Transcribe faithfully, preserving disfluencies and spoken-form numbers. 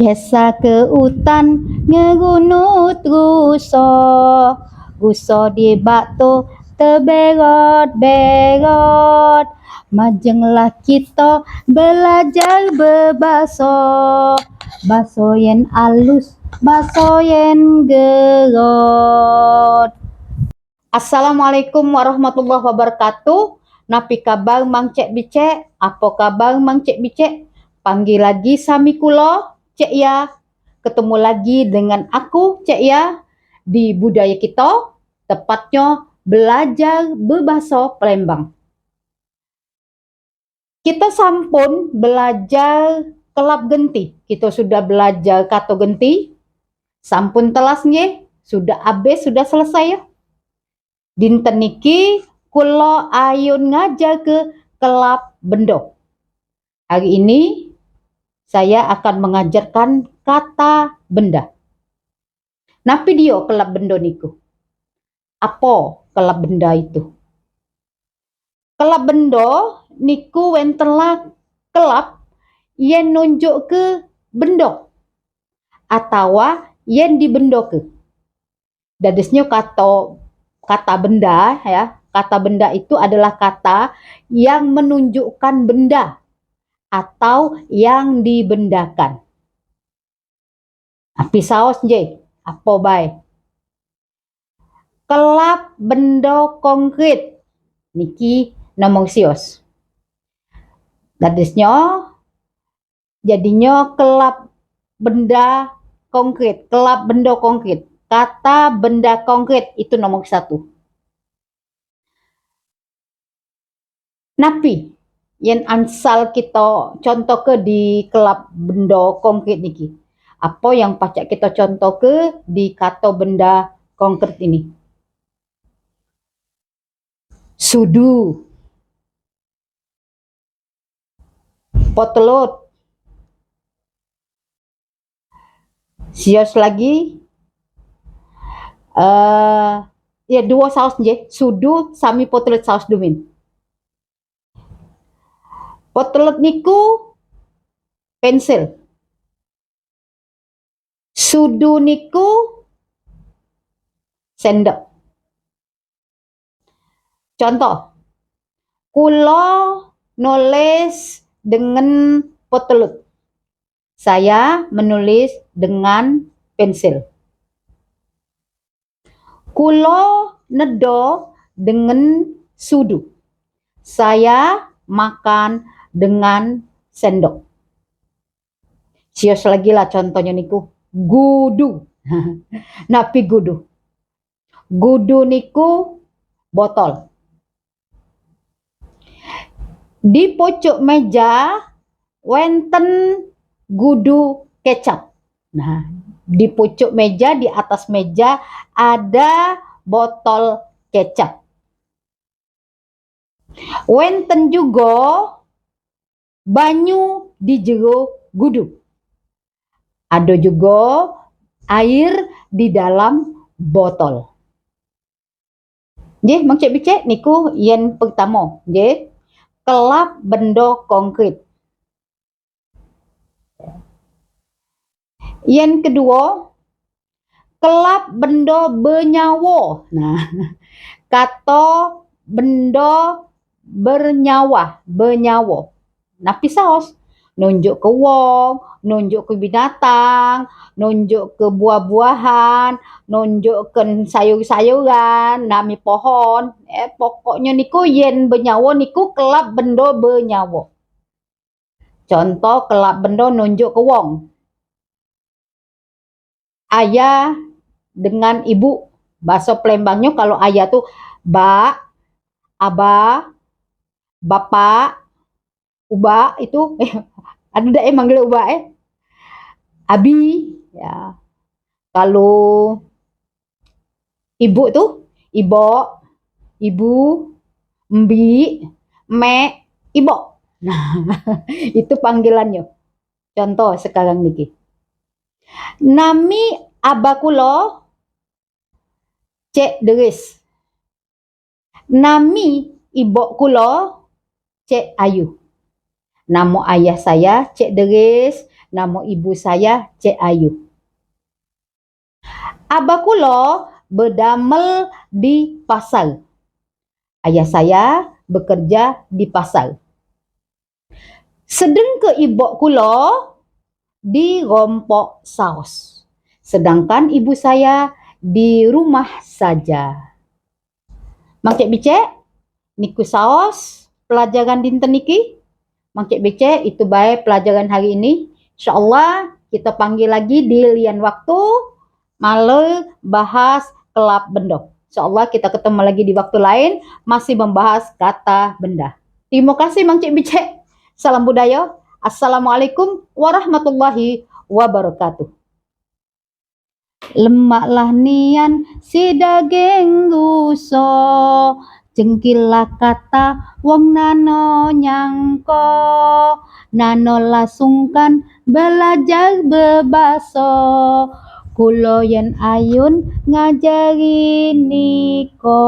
Biasa ke utan ngerunut ruso, ruso di bak tu teberot-berot. Majenglah kito belajar bebaso, baso yen alus, baso yen gerot. Assalamualaikum warahmatullahi wabarakatuh. Napi kabar Mang Cek Bicek? Apo kabar Mang Cek Bicek? Panggil lagi sami kulo, Cek Ya. Ketemu lagi dengan aku, Cek Ya, di Budaya Kito, tepatnyo belajar bebaso Palembang. Kito sampun belajar kelap genti. Kito sudah belajar kato genti. Sampun telas nggih? Sudah abis, sudah selesai ya? Dinten niki kulo ayun ngajar ke kelap bendo. Hari ini saya akan mengajarkan kata benda. Napi dio kelap bendo niku? Apo kelap benda itu? Kelap bendo niku wenten la kelap yen nunjuk ke bendo atawa yen dibendo ke. Dadesnyo kato, kata benda ya, kata benda itu adalah kata yang menunjukkan benda atau yang dibendakan. Api saos je, apo bae. Kelap bendo konkret. Niki nomor sios. Dadesnyo, jadinyo kelap benda konkret, kelap bendo konkret. Kata benda konkret itu nomor satu. Napi yen ansal kito contoh ke di kelap bendo konkret niki? Apo yang pacak kito contoh ke di kato benda konkret ini? Sudu. Potelot. Sios lagi. Eh, ya, duo saos je. Sudu sami potelot saos dumin. Potelot niku pensil. Sudu niku sendok. Contoh, kulo nulis dengan potelot. Saya menulis dengan pensil. Kulo nedo dengan sudu. Saya makan dengan sendok. Sios lagi lah contohnyo niku. Gudu. Napi gudu? Gudu niku botol. Di pucuk meja wenten gudu kecap. Nah, di pucuk meja, di atas meja ada botol kecap. Wenten jugo banyu di jero gudu. Ado jugo air di dalam botol. Nggih, Mang Cek Bicek, niku yen pertamo, nggih. Kelap bendo konkret. Yen keduo, kelap bendo benyawo. Nah, kato bendo bernyawa, benyawo. Napi saos? Nunjuk ke wong, nunjuk ke binatang, nunjuk ke buah-buahan, nunjuk ke sayur-sayuran, nami pohon. Eh, pokoknyo niku yen benyawo niku kelap bendo benyawo. Contoh, kelap bendo nunjuk ke wong. Ayah dengan ibu. Bahaso Palembangnyo, kalu ayah tu bak, abah, bapak, ubak itu. Ado dak eh manggil ubak eh? Abi, ya. Kalu ibu tu, ibok, ibu, mbik, mek, ibok. Nah, itu panggilannyo. Contoh sekarang niki. Nami abah kulo Cek Deris. Nami ibok kulo Cek Ayu. Namo ayah saya Cek Deris, Namo ibu saya Cek Ayu. Abah kulo bedamel di pasar. Ayah saya bekerja di pasar. Sedengke ibok kulo di rompok saos. Sedangkan ibu saya di rumah saja. Mang Cek Bicek, niku saos pelajaran dinten niki. Mang Cek Bicek, itu bae pelajaran hari ini. Insyaallah kita panggil lagi di lian waktu, malai bahas kelap bendo. Insyaallah kita ketemu lagi di waktu lain, masih membahas kata benda. Terima kasih Mang Cek Bicek. Salam budaya. Assalamualaikum warahmatullahi wabarakatuh. Lemaklah nian si daging ruso, jengkillah kata wong nano nyangko, nano lah sungkan belajar bebaso, kulo yen ayun ngajari niko.